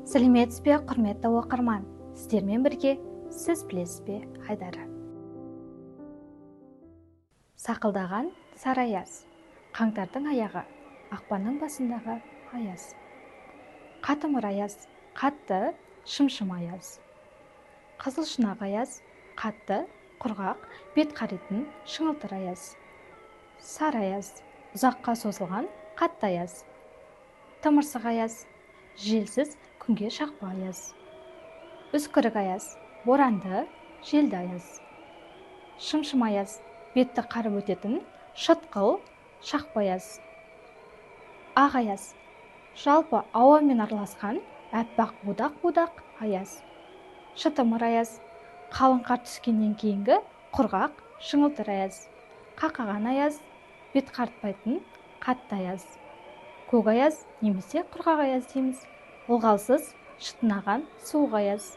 Сәлеметсіз бе, құрметті оқырман! Сіздермен бірге «Сіз білесіз бе» айдары. Сақылдаған сары аяз. Қаңтардың аяғы, ақпанның басындағы аяз. Қатымыр аяз, қатты, шымшым аяз. Қызыл шұнақ аяз, қатты, құрғақ, бет қаритын шыңылтыр аяз. Сары аяз, ұзаққа созылған қатты аяз. Тымырсық аяз, желсіз күнге шақпа аяз. Үскірік аяз, боранды, желді аяз. Шымшым аяз, бетті қарып өтетін шытқыл, шақпа аяз. Ақ аяз, жалпы ауамен араласқан аппақ будақ-будақ аяз. Шытымыр аяз, қалың қар түскеннен кейінгі құрғақ, шыңылтыр аяз. Қақаған аяз, бет қарытпайтын қатты аяз. Көк аяз немесе құрғақ аяз дейміз. Ылғалсыз, шытынаған суық аяз.